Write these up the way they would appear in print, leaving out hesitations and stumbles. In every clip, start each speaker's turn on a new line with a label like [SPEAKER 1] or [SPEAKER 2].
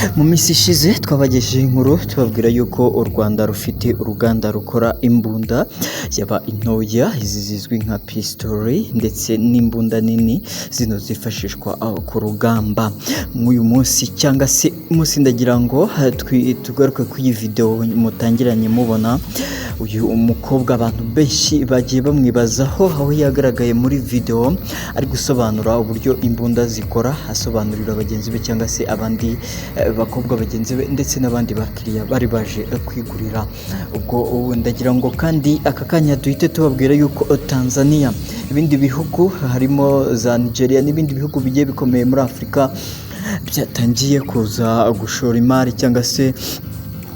[SPEAKER 1] Mu minsi ishize twabagejejeho inkuru tubabwira yuko u Rwanda rufite uruganda rukora imbunda, yaba intoya izi zizwi nka pistori ndetse n'imbunda nini zino zifashishwa ku rugamba. Nk'uyu munsi cyangwa se munsi ndagira ngo tugaruke kuri iyi video mutangiranye mubona uyu mukobwa abantu benshi bagiye bamwibazaho, aho yagaragaye muri video ari gusobanura uburyo imbunda zikora, asobanurira bagenzi be cyangwa se abandi bakobwa bagenzi be ndetse n'abandi bakiriya bari baje kwigurira. Ubwo ubu ndagira ngo kandi aka kanya duhite tubabwira yuko Tanzania, ibindi bihugu harimo za Nigeria n'ibindi bihugu bigiye bikomeye muri Afurika byatangiye kuza gushora imari cyangwa se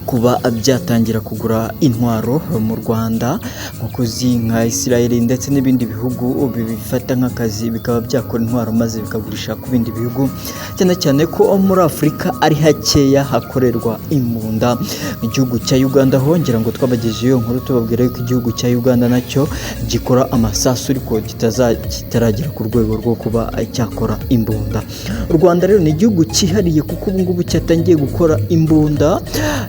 [SPEAKER 1] kuba byatangira kugura intwaro mu Rwanda, nkuko uzi nka Israel ndetse n'ibindi bihugu bibifata nk'akazi bikaba byakora intwaro maze bikagurisha ku bindi bihugu, cyane cyane ko muri Afurika ari hakeya hakorerwa imbunda. Mu gihugu cya Uganda ho ngira ngo twabagejejeho iyo nkuru tubabwira yuko igihugu cya Uganda nacyo gikora amasasu ariko kitaragera ku rwego rwo kuba cyakora imbunda. U Rwanda rero ni igihugu cyihariye kuko ubu ngubu cyatangiye gukora imbunda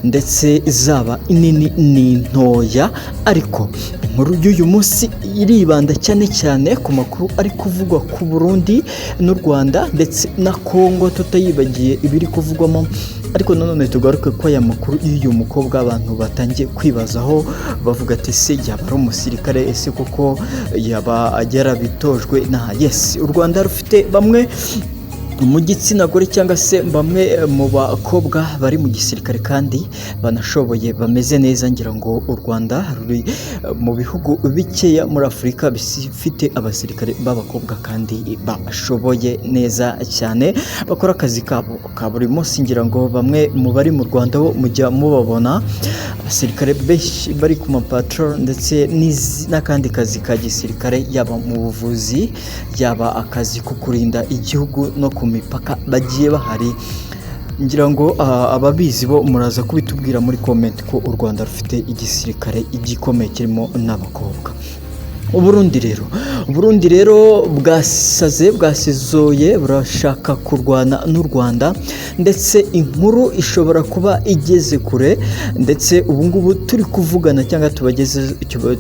[SPEAKER 1] ndetse zaba inini n'intoya, ariko inkuru y'uyu munsi iribanda cyane cyane ku makuru ari kuvugwa ku Burundi n'u Rwanda ndetse na Congo, tutayibagiye ibiri kuvugwamo. Ariko nanone tugaruke ko aya makuru y'uyu mukobwa abantu batangiye kwibazaho bavuga ati ese yaba ari umusirikare, ese koko yaba yarabitojwe na yes. U Rwanda rufite bamwe mu gitsina gore cyangwa se bamwe mu bakobwa bari mu gisirikare kandi banashoboye bameze neza. Ngira ngo u Rwanda ruri mu bihugu bikeya muri Afurika bifite abasirikare b'abakobwa kandi bashoboye neza cyane, bakora akazi kabo ka buri munsi. Ngira ngo bamwe mu bari mu Rwanda bo mujya mubabona, abasirikare benshi bari ku mapatrol ndetse n'akandi kazi ka gisirikare, yaba mu buvuzi, yaba akazi ko kurinda igihugu no ku mipaka bagiye bahari. Ngira ngo ababizi bo muraza kubitubwira muri comment ko u Rwanda rufite igisirikare igikomeye kirimo n'abakobwa. Uburundi rero bwasaze bwasizoye, burashaka kurwana n'u Rwanda, ndetse inkuru ishobora kuba igeze kure. Ndetse ubu ngubu turi kuvugana cyangwa tubageze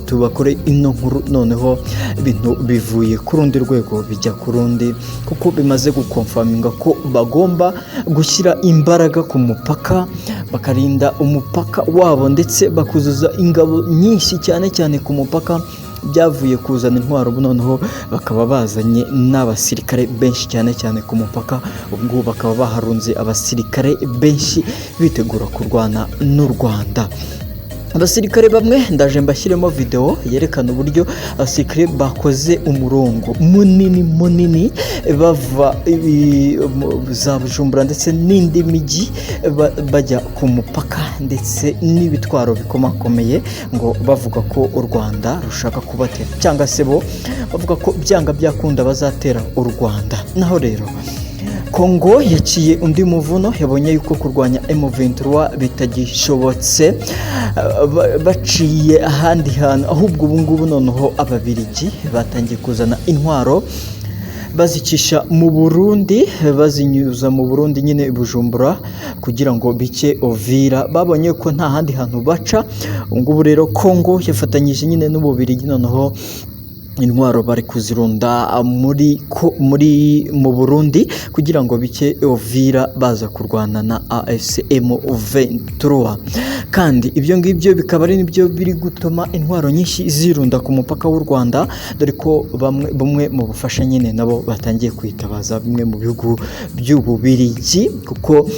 [SPEAKER 1] tubakore ino nkuru, noneho ibintu bivuye ku rundi rwego bijya ku rundi, kuko bimaze guconfirminga ko bagomba gushyira imbaraga ku mupaka, bakarinda umupaka wabo ndetse bakuzuza ingabo nyinshi cyane cyane ku mupaka. Byavuye kuzana intwaro, ubu noneho bakaba bazanye n'abasirikare benshi cyane cyane ku mupaka. Ubu ngubu bakaba baharunze abasirikare benshi bitegura kurwana n'u Rwanda. Abasirikare bamwe ndaje mbashyiremo video yerekana uburyo abasirikare bakoze umurongo munini munini bava za Bujumbura ndetse n'indi mijyi bajya ku mupaka, ndetse n'ibitwaro bikomakomeye, ngo bavuga ko u Rwanda rushaka kubatera cyangwa se bo bavuga ko byanga byakunda bazatera u Rwanda. Naho rero Kongo yaciye undi muvuno, yabonye yuko kurwanya M23 bitagishobotse baciye ahandi hantu, ahubwo ubu ngubu noneho Ababiligi batangiye kuzana intwaro bazicisha mu Burundi, bazinyuza mu Burundi nyine i Bujumbura kugira ngo bice Uvira. Babonye ko nta handi hantu baca. Ubu ngubu rero Kongo yafatanyije nyine n'Ububiligi, noneho intwaro bari kuzirunda muri mu Burundi kugira ngo bice Uvira baza kurwana na AFC M23. Kandi ibyo ngibyo bikaba ari nibyo biri gutuma intwaro nyinshi zirunda ku mupaka w'u Rwanda, dore ko bamwe bumwe mu bufasha nyine nabo batangiye kwitabaza bimwe mu bihugu by'Ububirigi, kuko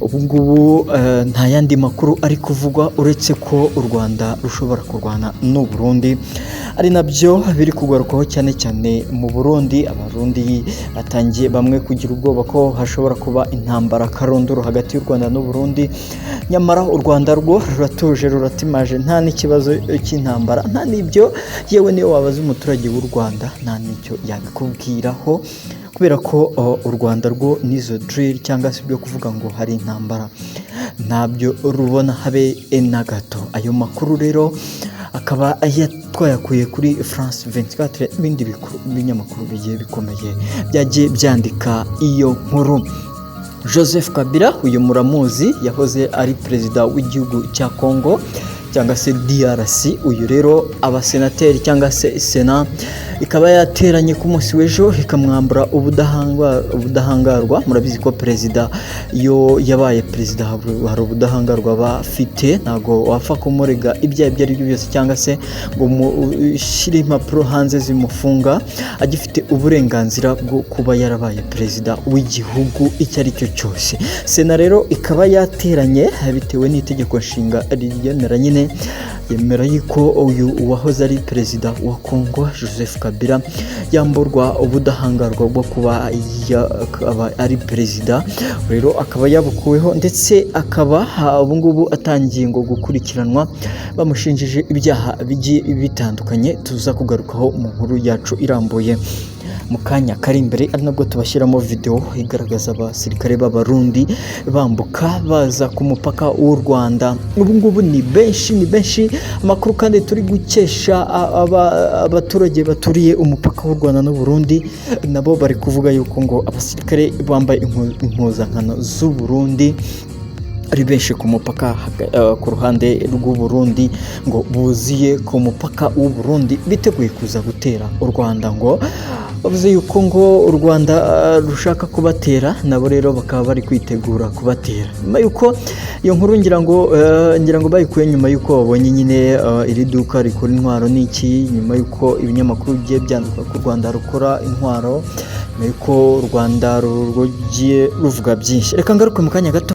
[SPEAKER 1] ubu ngubu nta yandi makuru ari kuvugwa uretse ko u Rwanda rushobora kurwana n'u Burundi, ari nabyo biri kugarukwaho cyane cyane mu Burundi. Abarundi batangiye bamwe kugira ubwoba ko hashobora kuba intambara karundura hagati y'u Rwanda n'u Burundi. Nyamara u Rwanda rwo ruratuje, ruratimaje, nta n'ikibazo cy'intambara, nta n'ibyo. Yewe niyo wabaza umuturage w'u Rwanda nta n'icyo yabikubwiraho, kubera ko u Rwanda rwo n'izo drill cyangwa se ibyo kuvuga ngo hari intambara ntabyo rubona habe na gato. Ayo makuru rero akaba twayakuye kuri France 24 n'ibindi binyamakuru bigiye bikomeye byagiye byandika iyo nkuru. Joseph Kabila, uyu muramuzi, yahoze ari perezida w'igihugu cya Congo cyangwa se DRC. Uyu rero abasenateri cyangwa se sena ikaba yateranye ku munsi w'ejo, ikamwambura ubudahangarwa. Murabizi ko perezida iyo yabaye perezida hari ubudahangarwa aba afite, ntabwo wapfa kumurega ibyo ibyo ari byo byose cyangwa se ngo ushyire impapuro hanze zimufunga, agifite uburenganzira bwo kuba yarabaye perezida w'igihugu icyo ari cyo cyose. Sena rero ikaba yateranye bitewe n'itegeko nshinga riryemera nyine, yemera yuko uyu wahoze ari perezida wa Congo Joseph Kabila yamburwa ubudahangarwa bwo kuba yakaba ari perezida. Rero akaba yabukuweho, ndetse akaba ubu ngubu atangiye ngo gukurikiranwa, bamushinjije ibyaha bigiye bitandukanye tuza kugarukaho mu nkuru yacu irambuye mu kanya kari imbere, ari nabwo tubashyiramo video igaragaza abasirikare b'Abarundi bambuka baza ku mupaka w'u Rwanda. Ubu ngubu ni benshi, ni benshi. Amakuru kandi turi gukesha abaturage baturiye umupaka w'u Rwanda n'u Burundi, nabo bari kuvuga yuko ngo abasirikare bambaye impuzankano z'u Burundi ari benshi ku mupaka ku ruhande rw'u Burundi, ngo buziye ku mupaka w'u Burundi biteguye kuza gutera u Rwanda. Ngo bavuze yuko ngo u Rwanda rushaka kubatera, nabo rero bakaba bari kwitegura kubatera. Nyuma yuko iyo nkuru ngira ngo bayikuye nyuma yuko babonye nyine iri duka rikora intwaro n'iki, nyuma yuko ibinyamakuru bigiye byandika ko u Rwanda rukora intwaro, nyuma yuko u Rwanda rugiye ruvuga byinshi. Reka ngaruke mu kanya gato.